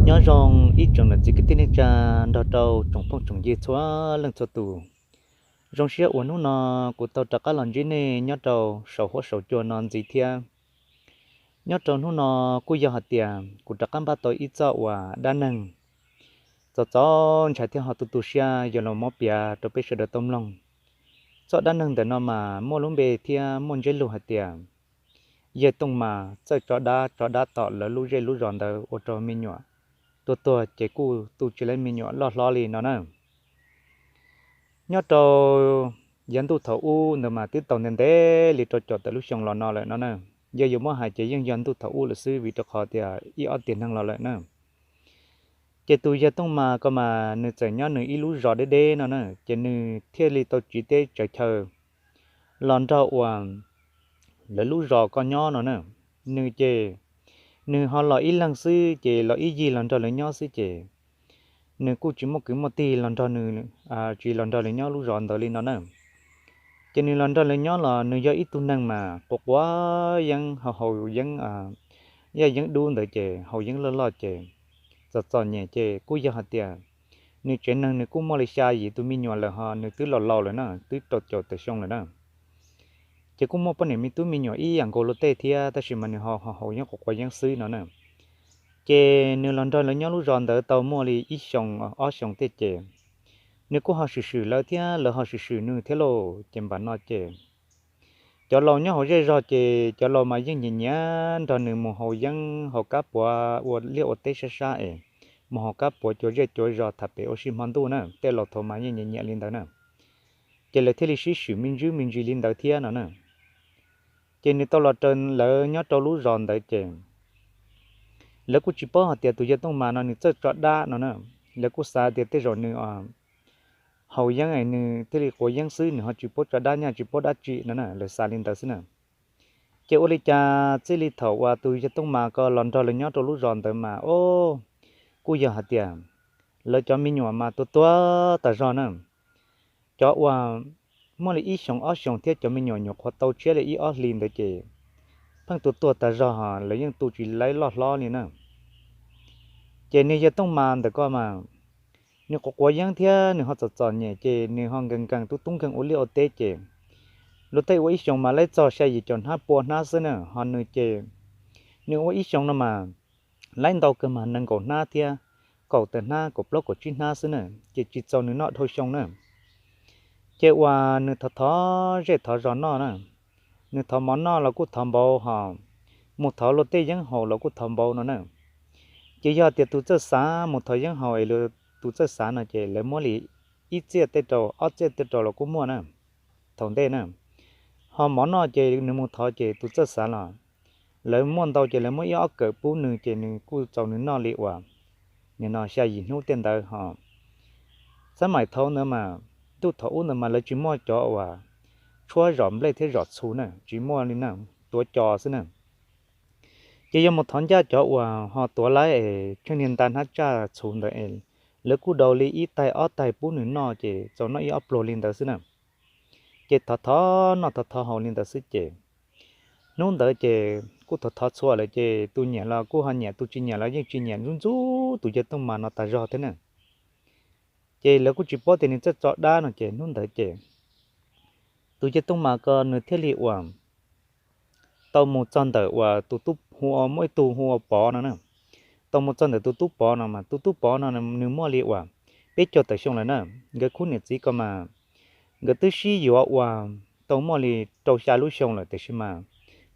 Nyob zoo ib tsoom niam txiv kwv tij neej tsa nrog rau tsoom phooj tsoom ywg txhua leej txhua tus. Zoo siab uas hnub no kuv tau rov qab los ntsib nej nyob rau saum huab saum cua no ntxiv thiab. Nyob rau hnub no kuj yog hais tias kuv rov qab npaj tau ib txoj uas dab neeg txom txom ntshai thiab ho tu tu siab yuav los muab piav rau peb sawv daws tau mloog. Txoj dab neeg ntawm no mas muaj lub npe thiab muaj ntsiab lus hais tias yawg Tooj Mas txawj tso dab, tso dab tom lawv lub zej lub zos ntawd ua rau me nyuam tuag tuag ces kuj tu tsis tau me nyuam loj hlob li no na. Nyob rau yav ntuj thaum ub ntawd mas twb tau ntev ntev li rau caum tawm lub xyoo los no lawm no na. Yog yuav muab hais ces yeej yog ntuj thaum ub lawm xwb vim rau qhov tias ib ob tiam neeg los lawm na. Ces tus yawg Tooj Mas ko mas nws txawm nyob nws ib lub zos deb deb no na, ces nws thiaj li tau tsiv teb tsaws chaw los nrog uas lawv lub zos ko nyob no na. Nws ces nws ho los ib leeg xwb ces los ib yig los nrog lawv nyob xwb ces nws kuj tsis muaj kwv muaj tij los nrog nws, tsis los nrog lawv nyob lub zos ntawd li no na. Ces nws los nrog lawv nyob los nws yog ib tug neeg mas quav quav yeeb, haus haus yeeb, yaj yeeb dub ntawd ces haus yeeb loj loj ces txom txom nyem ces kuj yog hais tias nws tsev neeg nws kuj muaj li xya yim tus me nyuam lawm ho nws twb laus laus lawm na, twb rau caum tawm xyoo lawm na. Ces kuj muaj poj niam me tub me nyuam ib yam nkaus luag tej thiab tab sis mas nws ho haus yeeb quav quav yeeb xwb no na. Ces nws los nrog lawv nyob lub zos ntawd tau muaj li ib xyoos ob xyoos tej ces nws kuj ho swm swm lawv thiab lawv ho swm swm nws thiab lauj. Ces npam no ces cov laus nyob hauv zej zog ces cov laus mas yeej nyiam nyiam nrog nws mus haus yeeb haus kab puav ua liaj ua teb sab sab es mus haus kab puav cuav zej cuav zos tham pem ua si hmo ntuj na. Tej laus thaum mas yeej nyiam nyiam li ntawd na. Ces lawv thiaj li sib swm me ntsis me ntsis li ntawd thiab no na. Ces nws tau los raws lawv nyob rau lub zos ntawd ces lawv kuj tsis paub hais tias tus yawg Tooj Mas no nws txawj tso dab no na. Lawv kuj xav tias tej zaum nws haus yeeb es nws thiaj li quav yeeb xwb, nws ho tsis paub tso dab nyaj tsis paub dab tsi no na, lawv xav li ntawd xwb na. Ces ua li cas txij li thaum uas tus yawg Tooj Mas ko los nrog lawv nyob rau lub zos ntawd mas o, kuj yog hais tias lawv cov me nyuam mas tuag tuag tas zog na. Cov uas muaj li ib xyoos ob xyoos thiab cov me nyuam nyuam qhuav tau tshiab li ib ob hlis ntawd ces pheej tuag tuag tas zog, lawv yeej tu tsis tau loj hlob li na. Ces nws yawg Tooj Mas ntawm ko mas nws quav quav yeeb thiab nws ho txom txom nyem ces nws ho nkees nkees tub tub nkeeg ua liaj ua teb ces luag tej ua ib xyoos mas laib txog xya yim caum hnab pua hnab xwb na, ho nws ces nws ua ib xyoos no mas laib ntau kawg mas nees nkaum hnab thiab kaum tawm hnab kaum plaub kaum tsib hnab xwb na, ces tsis txaus nws noj dhau xyoo na. Ces uas nws thov thov zej thov zos noj na, nws thov mov noj los kuj thov npaum, ho mus thov luag tej yeeb haus los kuj thov npaum no na. Ces yog tias tus txawj xav mus thov yeeb haus es tus txawj xav no ces lawv muab li ib txiaj tej rau ob txiaj tej rau los kuj muaj na, thaum ntej na. Ho mov noj ces nws mus thov ces tus txawj xav los lawv muaj ntau ces lawv muab ib ob kawm pub nws ces nws kuj txaus nws noj li uas nim no xya yim hnub tej ntawd ho. Xab maim thaum ntawd mas, ntuj thaum ub ntawd mas lawv tsis muaj cov uas tshuab zom nplej thiab zom txhuv na, tsis muaj li na, tuav cos xwb na. Ces yog mus thov ncaj cov uas ho tuav laib es tsheej niag nta hnab tsaj txhuv ntawd es lawv kuj daus li ib tais ob tais pub nws noj ces txaus noj ib ob pluag li ntawd xwb na. Ces thov thov noj thov thov haus li ntawd xwb ces hnub ntawd ces kuj thov thov txhua lawm ces tus nyiam los kuj ho nyiam, tus tsis nyiam los yeej tsis nyiam, ntxub ntxub tus yawg Tooj Mas no tas zog thiab na. Ces lawv kuj tsis paub tias nws txawj tso dab no ces hnub ntawd ces tus yawg Tooj Mas ko nws thiaj li uas tau mus txog ntawm uas tus tub hu, muaj ib tug hu ua Pov no na. Tau mus txog ntawm tus tub Pov no mas tus tub Pov no nws muaj li uas peb caug tawm xyoo lawm na. Nkawd khub niam txiv ko mas nkawd twb sib yuav uas tau muaj li rau xya lub xyoo lawm tiam sis mas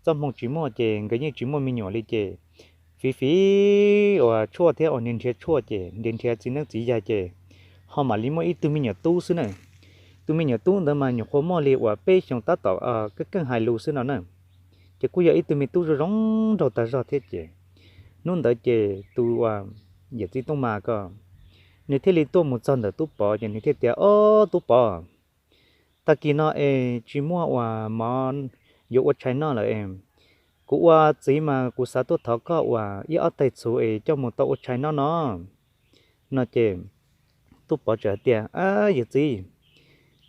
txoj hmoo tsis muaj ces nkawd yeej tsis muaj me nyuam li ces fiv fiv uas tshuaj thiab uas nrhiav nrhiav tshuaj ces nrhiav nrhiav txiv neeb txiv yaig ces ho mam li muaj ib tug me nyuam tub xwb na. Tus me nyuam tub ntawd mas nyuam qhuav muaj li uas peb xyoos tab tom keej keej hais lus xwb no na. Ces kuj yog ib tug me tub zoo zoo nraug tas zog thiab ces hnub ntawd ces tus uas yawm txiv Tooj Mas ko nws thiaj li tuaj mus txog ntawm tub Pov ces nws thiaj tias, Ob tub Pov, tag kis no es tsis muaj uas mov yuav ua tshais noj lawm es kuv ua txiv mas kuv xav tuaj thov koj uas ib ob tais txhuv es coj mus tau ua tshais noj no. No ces tub Pov txawm hais tias, Ab yawm txiv,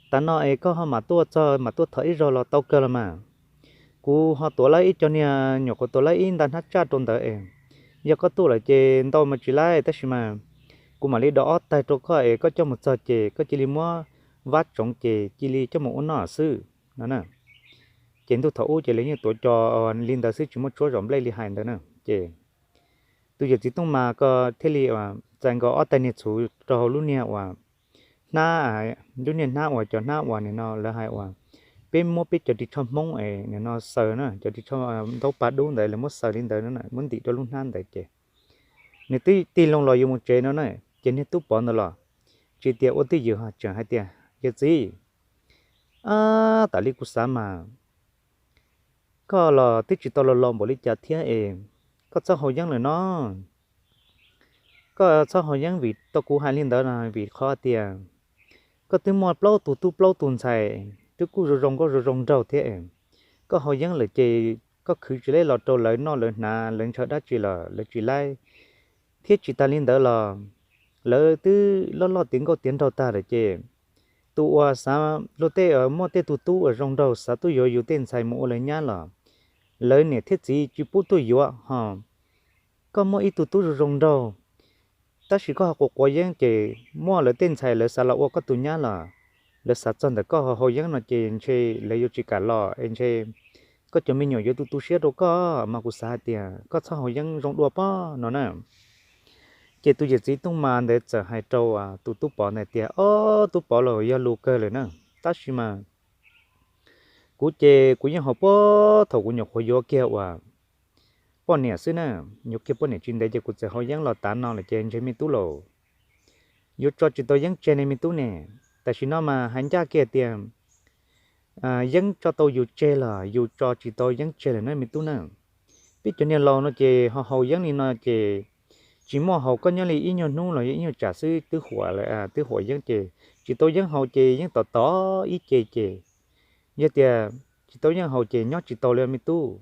tas no es koj ho mam tuaj txog mam tuaj thov ib zaug los tau kawg los mas. Kuv ho tuav lawm ib co niag, nyuam qhuav tuav lawm ib nta hnab tsaj rau ntawd es yog koj tuaj lawm ces ntau mas tsis laib, tab sis mas kuv mam li do ob tag rau koj es koj coj mus txog ces koj cia li muab vab tsoov ces cia li coj mus ua noj xwb no na. Ces ntuj thaum ub ces lawv yeej tuav cos li ntawd xwb, tsis muaj tshuab zom nplej li hais ntawd na. Ces tus yawm txiv Tooj Mas ko thiaj li txais nkaus ob tag niag txhuv rau hauv lub niag uas hnab, lub niag hnab uas cov hnab uas nim no lawv hais uas peb muab peb cov ris tsho Hmoob es nim no xaws na, cov ris tsho ntaub pa dub ntawd lawv muab xaws li ntawd, muab ntim rau lub hnab ntawd ces nws twb tig loo los yuav mus tsev no na. Ces niag Tub Pov ntawd los tsis tias ua twj ywm ho tseem hais tias, Yawm txiv, ab, tas li kuv xav mas koj los twb tsis tau los laus npaum li cas thiab es koj txhob haus yeeb lawm no. Koj txhob haus yeeb vim tau kuv hais li ntawd no vim qhov tias koj twb muaj plaub tug tub plaub tug ntxhais twb kuj zoo zoo nkauj zoo zoo nraug thiab. Koj haus yeeb lawm ces koj khwv tsis laib los rau lawv noj lawv hnav, lawv ntshaw dab tsi los lawv tsis laib. Thiab tsis tas li ntawd los lawv twb loj loj tiav nkauj tiav nraug tag lawm ces tus uas xav luag tej, muaj tej tug tub uas zoo nraug xav tuaj yuav yus tej ntxhais mus ua lawv nyab los lawv niam thiab txiv tsis pub tuaj yuav ho. Koj muaj ib tug tub zoo zoo nraug, tab sis koj ho quav quav yeeb ces muaj lawv tej ntxhais lawv xav los ua koj tus nyab los lawv xav txog ntawm koj ho haus yeeb no ces ntshe lawv yuav tsis kam los es ntshe koj cov me nyuam yuav tu tu siab rau koj mas kuv xav hais tias koj txhob haus yeeb zoo dua pob no na. Ces tus yawm txiv Tooj Mas ntawd txawm hais rau tus Tub Pov ntawd tias, Ob, Tub Pov, los yog lus kawg lawm na, tab sis mas kuv ces kuv yeej haus puag thaum kuv nyuam qhuav yuav kiag uas poj niam xwb na. Yuav kiag poj niam tsis ntev ces kuv txawm haus yeeb los tav no lawm ces ntshe me tub los yuav tso tsis tau yeeb tseg ne me tub ne. Tam sim no mas hais ncaj kiag tias yeeb tso tau yus tseg los yus tso tsis tau yeeb tseg lawm na me tub na. Peb cov niag laus no ces ho haus yeeb li no ces tsis muaj haus, koj nyob li ib nyuag hnub los yog ib nyuag tsam xwb twb huam, twb huam yeeb ces tsis tau yeeb haus ces yeej tom tom ib ce ces yog tias tsis tau yeeb haus ces nyob tsis tau li me tub.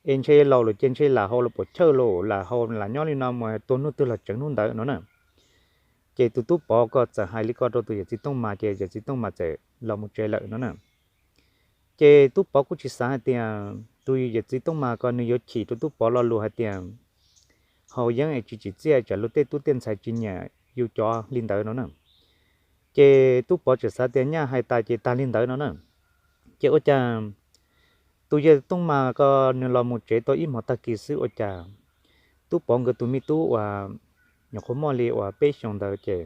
Es ntshe laus lawm ces ntshe lam haus los puas chawj los lam haus lam nyob li no mus tua hnub twg los tseev hnub ntawd no na. Ces tus Tub Pov ko txawm hais li ko rau tus yawm txiv Tooj Mas ces yawm txiv Tooj Mas txawm los mus tsev lawm no na. Ces Tub Pov kuj tsis xav hais tias tus yawm txiv Tooj Mas ko nws yuav chim rau Tub Pov lo lus hais tias haus yeeb es tsis tsim txiaj tsam luag tej tub tej ntxhais tsis nyiam yus cov li ntawd no na. Ces Tub Pov txawm xav tias nyaj hais tas ces tag li ntawd no na. Ces ua cas tus yawm Tooj Mas ko nws los mus tsev tau ib hmos tag kis xwb ua cas Tub Pov nkawd tus me tub uas nyuam qhuav muaj li uas peb xyoos ntawd ces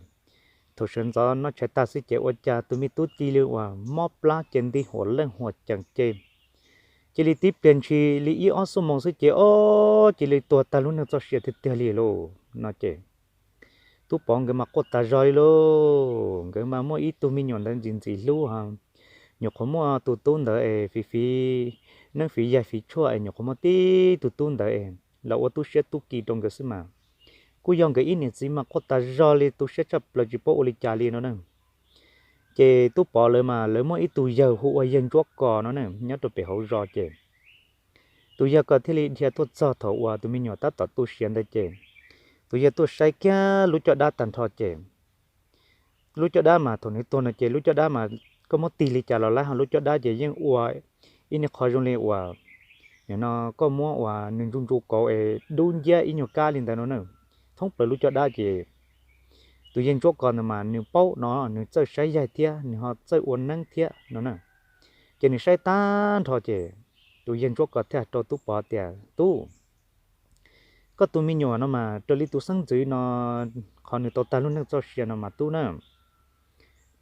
thaum sawv ntxov noj tshais tag xwb ces ua cas tus me tub cia li uas mob plab ces nti huam leej huam ceem ces cia li tib pliag ntshis li ib ob xuab moos xwb ces ob cia li tuag tag lub neej txoj sia tiag tiag li lauj no ces Tub Pov nkawd mas quaj tas zog li lauj. Nkawd mas muaj ib tug me nyuam ntawd ntxim ntxim hlub ho, nyuam qhuav muaj tus tub ntawd es fiv fiv neeb fiv yaig fiv tshuaj es nyuam qhuav muaj tib tug tub ntawd es los ua tub siab tub ki rau nkawd xwb mas kuj yog nkawd ib niam txiv mas quaj tas zog li tu siab tshaj plaws tsis paub ua li cas li no na. Ces Tub Pov lawv mas lawv muaj ib tug yawg hu ua yawg Ntsuab Kos no na nyob rau pem hauv zos ces tus yawg ko thiaj li dhia tuaj txog thaum uas tus me nyuam tab tom tu siav ntawd ces tus yawg tuaj saib kiag lub caj dab tag nrho ces lub caj dab mas thaum nws tuag no ces lub caj dab mas koj muab tig li cas los laib ho lub caj dab ces yeej ua ib niag qho zoo li uas nim no koj muab uas nws ntsu ntsu kauv es dub nciab ib nyuag kab li ntawd no na. Thoob plaws lub caj dab ces tus yawg Ntsuab Kos ntawd mas nws paub no nws txawj saib yaig thiab nws ho txawj ua neeb thiab no na. Ces nws saib tag nrho ces tus yawg Ntsuab Kos thiaj hais rau Tub Pov tias, Tub, koj tus me nyuam no mas raws li tus xeeb ntxwv no qhov nws tau tag lub neej txoj sia no mas tub na,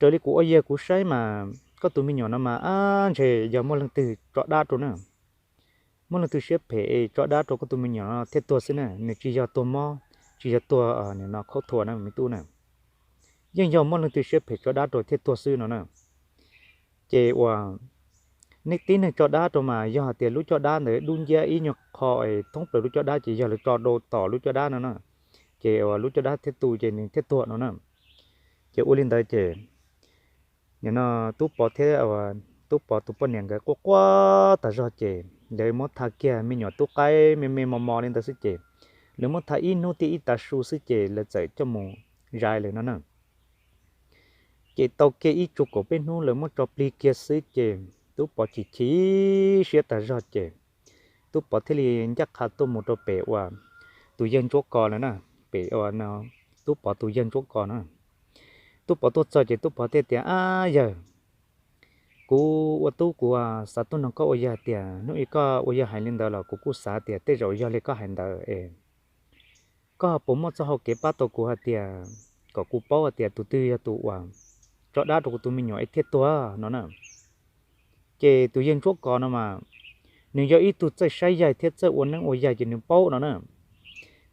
raws li kuv ua yawg kuv saib mas koj tus me nyuam no mas ab ntshe yog muaj leej twg tso dab rau na. Muaj leej twg siab phem tso dab rau koj tus me nyuam no thiaj tuag xwb na, nws tsis yog tuag mob, tsis yog tuag nim no khaub thuas na me tub na. Yeej yog muaj leej twg siab phem tso dab rau thiaj tuag xwb no na. Ces uas nej tib neeg tso dab rau mas yog hais tias lub caj dab ntawd dub nciab ib nyuag qho es thoob plaws lub caj dab ces yog lawv tso rau tom lub caj dab no na, ces uas lub caj dab thiaj tu ces nws thiaj tuag no na. Ces ua li ntawd ces nim no Tub Pov thiab Tub Pov tus poj niam nkawd quaj quaj tas zog ces lawv muab tha kiag me nyuam tub qaib me me mos mos li ntawd xwb ces lawv muab tha ib hnub thiab ib tav su xwb ces lawv txawm coj mus zais lawm no na. Ces tau kiag ib tsug kaum peb hnub lawv muab tso plig kiag xwb ces Tub Pov chim chim siab tas zog ces Tub Pov thiaj li ncaj qha tuaj mus rau pem uas tus yawg Ntsuab Kos lawm na, pem Tub Pov tus yawg Ntsuab Kos na. Tub Pov tuaj txog ces Tub Pov thiaj tias, Ab yawg, kuv ua tub kuv xav tuaj nug koj ua yawg tias hnub ib koj ua yawg hais li ntawd los kuv kuj xav tias tej zaum yog li koj hais ntawd es koj puas muaj txoj hau kev pab tau kuv hais tias kom kuv paub hais tias tus twg yog tus uas tso dab rau kuv tus me nyuam es thiaj tuag no na. Ces tus yawg Ntsuab Kos no mas nws yog ib tug txawj saib yaig thiab txawj ua neeb ua yaig ces nws paub no na.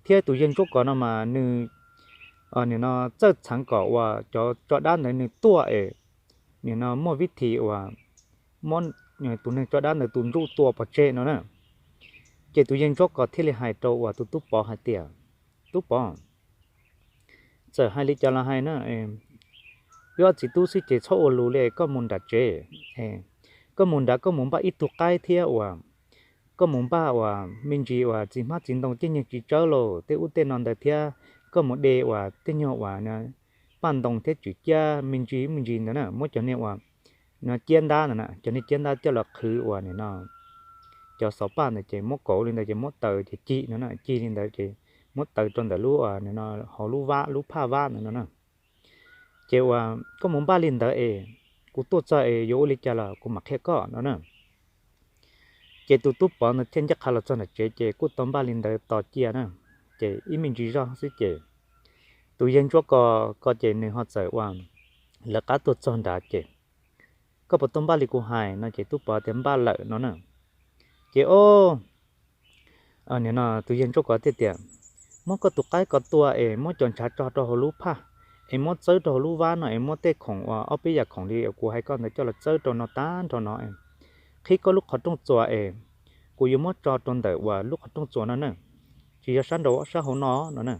Thiab tus yawg Ntsuab Kos no mas nws nim no txawj txheev kom uas cov tso dab ntawd nws tuaj es nim no muaj vib thim uas muab tus neeg tso dab ntawd tus ntsuj tua pov tseg no na. Ces tus yawg Ntsuab Kos thiaj li hais rau uas tus Tub Pov hais tias, Tub Pov, txawm hais li cas los hais na, wb ob txiv tub xwb ces txhob ua lus li, koj mus nram tsev, koj mus nrad koj mus npaj ib tug qaib thiab uas koj mus npaj uas me ntsis uas txiv hmab txiv ntoo tej nyuag txiv tsawb los tej ub tej no ntawd thiab koj mus de uas tej nyuag uas paj ntoo thiab tswm ciab me ntsis me ntsis ntawd na, muab cov niag uas no ciab ntab ntawd na, cov niag ciab ntab coj los qhwv uas nim no cov xov paj ntawd ces muab kauv li ntawd ces muab taws ces cig no na, cig li ntawd ces muab taws rau ntawm lub nim no hauv lub vab lub phaj vab ntawd no na. Ces uas koj mus npaj li ntawd es kuv tuaj txog es yuav ua li cas los kuv mam qhia koj no na. Ces tus Tub Pov ntawd thiaj ncaj qha los txog nram tsev ces kuj tau npaj li ntawd tos cia na. Ces ib me ntsis zog xwb ces tus yawg Ntsuab Kos ko ces nws ho txawm uas lawv qab tuaj txog nrad ces, Koj puas tau npaj li kuv hais no? Ces Tub Pov tias, Npaj lawm no na. Ces o, nim no tus yawg Ntsuab Kos thiaj tias, Muab koj tus qaib ko tua es muab cov ntshav tso rau hauv lub phaj, es muab txawb rau hauv lub vab no es muab tej khoom uas ob peb yam khoom li kuv hais koj ntawd coj los txawb rau no tag nrho no. Qhib koj lub qhov rooj txuas es kuv yuav muab tso rau ntawm uas lub qhov rooj txuas no na, tsis yog sab nraud, sab hauv no no na.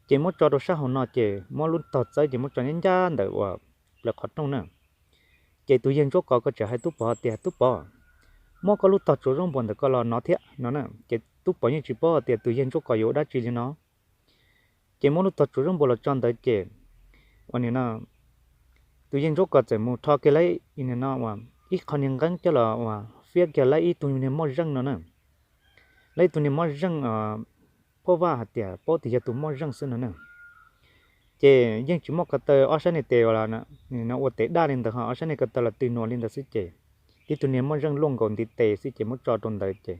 Ces muab tso rau sab hauv no ces muab lub tog txawb ces muab tso ncaj ncaj ntawm uas plawv qhov rooj na. Ces tus yawg Ntsuab Kos ko tseem hais Tub Pov tias, Tub Pov, muab koj lub tog tsuav zaub npua ntawm ko los no thiab no na. Ces Tub Pov yeej tsis paub hais tias tus yawg Ntsuab Kos yuav ua dab tsi li no. Ces muab lub tog tsuav zaub npua los tso ntawd ces ua nim no tus yawg Ntsuab Kos txawm mus rho kiag lawv nim no ua ib qho niag nqeeb coj los ua fiab kiag lawv ib tug niag moj zeej no na. Lawv ib tug niag moj zeej phoj vaj hais tias paub tias yog tus moj zeej xwb no na. Ces yeej tsis muaj ko taw, ob sab niag tes ua tes daj li ntawd ho ob sab niag ko taw los tw nuas li ntawd xwb ces tib tug niag moj zeej luaj nkaus ntiv tes xwb ces muab tso rau ntawd ces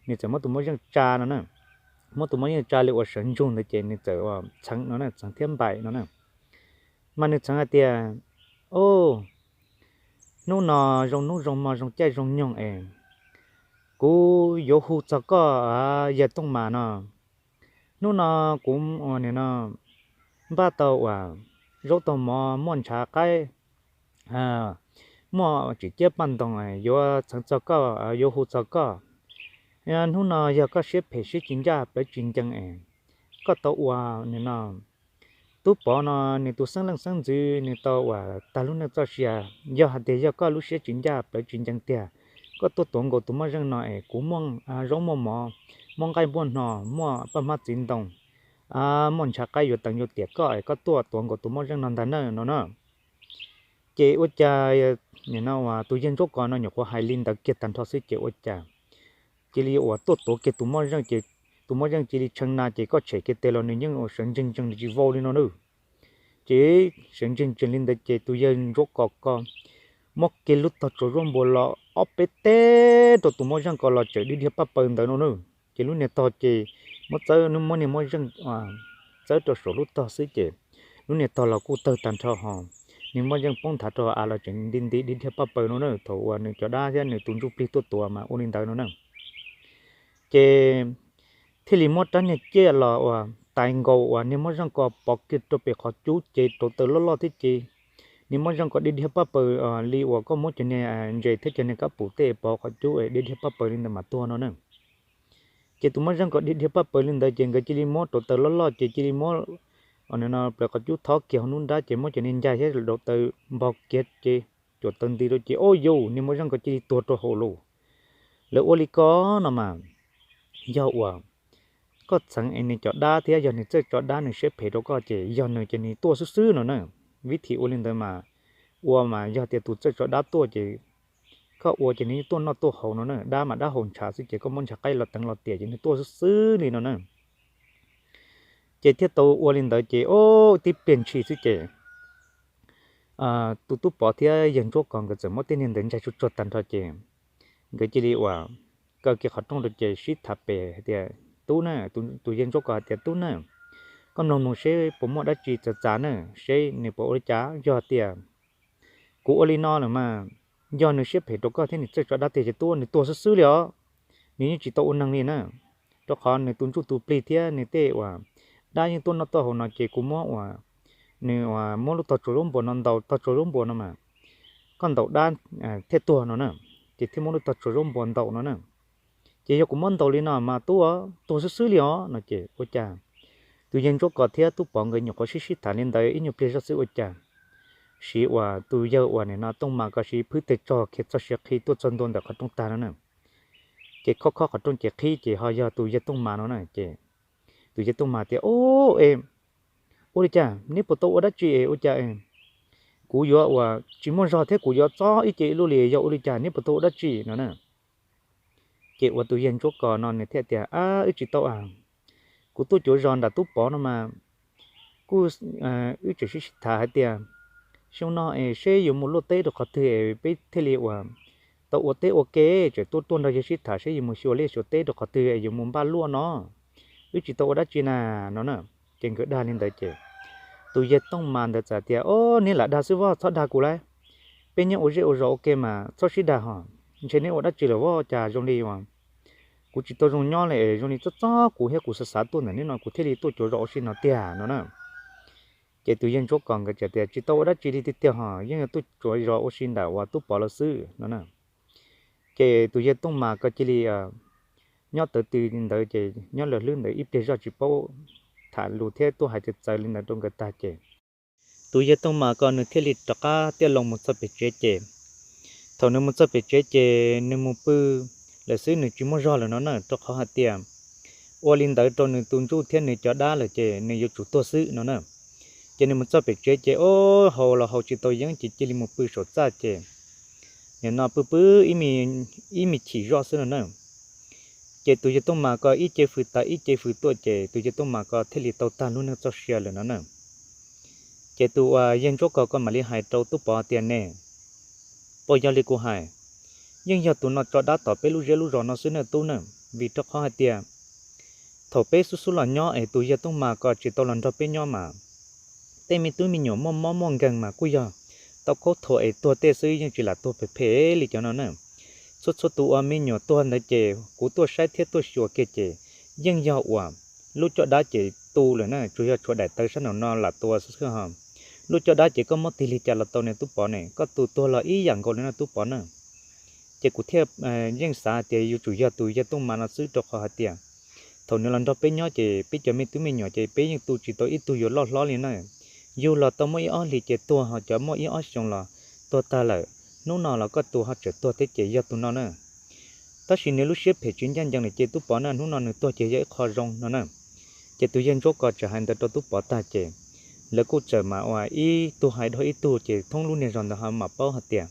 nws txawm muab tus moj zeej tsa no na. Muab tus moj zeej tsa li uas sawv ntsug ntawd ces nws txawm txheev no na, txheev thiab npaim no na. Mas nws txheev hais tias, O, hnub no zoo hnub zoo hmo zoo caij zoo nyoog es kuv yuav hu txog koj yawg Tooj Mas no. Hnub no kuv ua nim no npaj tau uas zaub tau mov, muaj ntshav qaib, muaj tswm ciab paj ntoos, yuav txheev txog koj, yuav hu txog koj. Hnub no yog koj siab phem siab tsis ncaj plawv tsis ncees es koj tau ua nim no Tub Pov no nws tus xeeb leej xeeb ntxwv nws tau uas tag lub neej txoj sia. Yog hais tias yog koj lub siab tsis ncaj plawv tsis ncees tiag, koj tuaj tuav nkaus tus moj zeej no es kuv muaj zaub muaj mov, muaj nqaij muaj hno, muaj paj hmab txiv ntoo, muaj ntshav qaib yuav teev yuav tiam koj es koj tuaj tuav nkaus tus moj zeej no ntag na no na. Ces ua cas nim no tus yawg Ntsuab Kos no nyuam qhuav hais li ntawd kiag tag nrho xwb ces ua cas cia li uas tuaj tuav kiag tus moj zeej ces tus moj zeej cia li tshee na ces koj tshem kiag tes los nws yeej sawv ntsees ntsees nws tsis vau li no na. Ces sawv ntsees ntsees li ntawd ces tus yawg Ntsuab Kos ko muab kiag lub tog tsuav zaub npua los ob peb teg rau tus moj zeej ko los tseem dhia dhia paj paws ntawd no na. Ces lub niag tog ces muab txawb, muab niag moj zeej txawb rau saum lub tog xwb ces lub niag tog los kuj tawg tag nrho ho niag moj zeej poob nthav rau av los tseem nti nti dhia dhia paj paws no na. Thaum uas nws cov dab thiab nws tus ntsuj plig tuaj tuav mas ua li ntawd no na. Ces thiaj li muab rab niag ciaj los uas tais nkaus uas niag moj zeej ko pov kiag rau pem qhov cub ces rauv taws loj loj thiab ces niag moj zeej ko dhia dhia paj paws li uas koj muab cov niag ntses thiab cov niag kab pum tej pov qhov cub dhia dhia paj paws li ntawd mas tuag no na. Ces tus moj zeej ko dhia dhia paj paws li ntawd ces nkawd cia li muab rauv taws loj loj ces cia li muab plawv qhov cub thob kiag hauv nruab nrab ces muab cov niag ncaig thiab rauv taws npog kiag ces cuam taws nti rau ces o yus niag moj zeej ko cia li tuag rau hauv lauj. Lawv ua li ko no mas yog uas koj txheev es nws cov dab thiab yog nws txawj tso dab nws siab phem rau koj ces yog nws ces nws tuaj xwb xwb no na. Vib thim ua li ntawd mas ua mas yog tias tus txawj tso dab tuaj ces koj ua ces nws tuaj noj tuaj haus no na, dab mas dab haus ntshav xwb ces koj muab ntshav qaib los teev los tiam ces nws tuaj xwb xwb li no na. Ces thiaj tau ua li ntawd ces o, tib pliag ntshis xwb ces tus tub Pov thiab yawg Ntsuab Kos nkawd txawm muab tej niag ntawd ntsaig tsuag tsuag tag nrho ces nkawd cia li uas kaw kiag qhov rooj rau ces sib tham pem hais tias, Tub na, tus yawg Ntsuab Kos hais tias, Tub na, koj mloog mloog seb puas muaj dab tsi txawv txav na, seb nws puas ua li cas. Yog tias kuv ua li no lawm mas yog nws siab phem rau koj thiab nws txawj tso dab tiag ces tub, nws tuag xwb xwb li os. Nws yeej tsis tau ua neeg li na, rau qhov nws tus ntsuj tus plig thiab nws tej uas dab yeej tuaj noj tuaj haus no ces kuv muab uas nws uas muab lub tog tsuas zaub npua no ntaus, tog tsuas zaub npua no mas koj ntaus dab thiaj tuag no na, ces thiaj muab lub tog tsuas zaub npua ntaus no na. Ces yog kuv muab ntaus li no mas tub tuag xwb xwb li os no ces ua cas tus yawg Ntsuab Kos thiab tub Pov nkawd nyuam qhuav sib sib tham li ntawd ib nyuag pliag zoj xwb ua cas siv uas tus yawg uas nim no Tooj Mas ko siv phwb tes tsog khiav txog siav qhi tuaj txog ntua ntawm qhov rooj tag no na. Ces khob khob qhov rooj ces qhib ces ho yog tus yawg Tooj Mas no na ces tus yawg Tooj Mas tias, Ub, es ua li cas neb puas tau ua dab tsi es ua cas kuv yuav uas tsis muaj zog thiab kuv yuav txob ib ce ib lub li, yog ua li cas neb puas tau ua dab tsi no na? Ces uas tus yawg Ntsuab Kos no nws thiaj tias, Ab, wb tsis tau a, kuv tuaj cuav zos nram tub Pov no mas kuj wb tseem sib sib tham hais tias xyoo no es seb yuav mus luaj teb rau qhov twg es peb thiaj li uas tau ua teb ua ke, tseem tuaj tuaj nrog yawg sib tham seb yuav mus xyuas liaj xyuas teb rau qhov twg es yuav mus npaj luaj no. Wb tsis tau ua dab tsi na no na. Ces nkawd dag li ntawd ces tus yawg Tooj Mas ntawd txawm tias, Ob, neb lam dag xwb voj, txhob dag kuv lauj. Peb nyob ua zej ua zos ua ke mas txhob sib dag hos. Ntshe neb ua dab tsi lawm voj, cas zoo li uas kuv tsis tau zoo nyob li es zoo li txob txob kuv thiab kuv xav xav tuaj ntawm neb no kuv thiaj li tuaj cuav zos ua si no tiag no na. Ces tus yawg Ntsuab Kos nkawd txawm tias, Tsis tau ua dab tsi li tiag tiag hos, yeej yog tuaj cuav zos ua si ntawm uas tub Pov lawv xwb no na. Ces tus yawg Tooj Mas ko cia li nyob tawv tw li ntawd ces nyob lawv hlwb ntawd ib pliag zoj tsis paub tham lus thiab tuaj hais txawv txawv li ntawd rau nkawd tag ces tus yawg Tooj Mas ko nws thiaj li rov qab tiaj loo mus txog pem tsev ces thaum nws mus txog pem tsev ces nws mus pw lawm xwb, nws tsis muaj zog lawm no na, rau qhov hais tias ua li ntawd rau nws tus ntsuj thiab nws cov dab lawm ces nws yuav tsum tuag xwb no na. Ces nws mus txog pem tsev ces o, haus los haus tsis tau yeeb ces cia li mus pw saum txaj ces nim no pw pw ib me chim zoj xwb no na. Ces tus yawg Tooj Mas ko ib ce fws tas ib ce fws tuaj ces tus yawg Tooj Mas ko thiaj li tau tag lub neej txoj sia lawm no na. Ces tus uas yawg Ntsuab Kos ko mam li hais rau tub Pov tias, Ne, puas yog li kuv hais? Yeej yog tus no tso dab tom peb lub zej lub zos no xwb na tub na, vim rau qhov hais tias thaum peb xub xub los nyob es tus yawg Tooj Mas ko tsis tau los nrog peb nyob mas tej me tub me nyuam muaj mob muaj nkeeg mas kuj yog tau khaub thuas es tuag tej xwb, yeej tsis lam tuag phem phem li cov no na. Txhua txhua tus uas me nyuam tuag ntawd ces kuv tuaj saib thiab tuaj xyuas kiag ces yeej yog uas lub caj dab ces tu lawm na, tsuas yog tshuav daim tawv sab nraum no lam tua xwb xwb ho. Lub caj dab ces koj muab tig li cas los tau ne tub Pov ne, koj tus tuag los ib yam nkaus li no tub Pov na. Ces kuv thiaj yeej xav tias yuav tsum yog tus yawg Tooj Mas no xwb rau qhov hais tias thaum nws los nrog peb nyob ces peb cov me tub me nyuam ces peb yeej tu tsis tau ib tug yuav loj hlob li na. Yug los tau muaj ib ob hlis ces tuag, ho cov muaj ib ob xyoos los tuag tag lawm, hnub no los koj tus ho tseem tuag thiab ces yog tus no na. Tab sis nws lub siab phem tsis ncaj ncees lawm ces tub Pov na, hnub no nws tuag ces yog ib qho zoo no na. Ces tus yawg Ntsuab Kos txawm hais ntawd rau tub Pov tag ces lawv kuj txawm mas uas ib tug hais dua ib tug ces thoob lub niag zos ntawd ho mam paub hais tias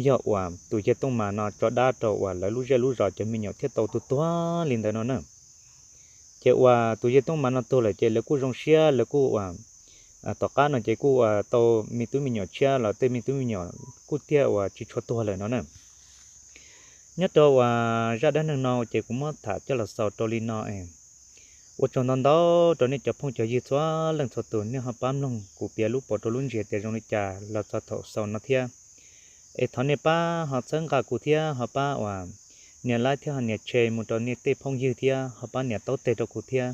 yog uas tus yawg Tooj Mas no tso dab rau uas lawv lub zej lub zos cov me nyuam thiaj tau tuag tuag li ntawd no na. Ces uas tus yawg Tooj Mas no tuag lawm ces lawv kuj zoo siab, lawv kuj uas tom qab no ces kuj uas tau me tub me nyuam tshiab los tej me tub me nyuam kuj thiaj uas tsis tshua tuag lawm no na. Nyob rau uas zaj dab neeg no ces kuv muab tham coj los xaus rau li no. Ua tsaug ntau ntau rau nej cov phooj cov ywg txhua leej txhua tus nej ho pab mloog kuv piav lub pov rau lub ntsis tias zoo li cas los txog thaum xaus no thiab. Es thov nej pab ho txhawb nqa kuv thiab ho pab uas nias like thiab ho nias share mus rau nej tej phooj ywg thiab ho pab nias taub teg rau kuv thiab.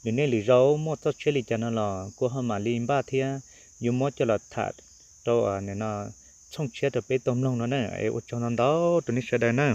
Lwm niaj lwm zaus muaj txoj tshiab li cas no los kuv ho mam li npaj thiab yuav muab coj los tham rau nim no txhooj tshiab rau peb tau mloog no na. Es ua tsaug ntau ntau rau nej sawv daws na.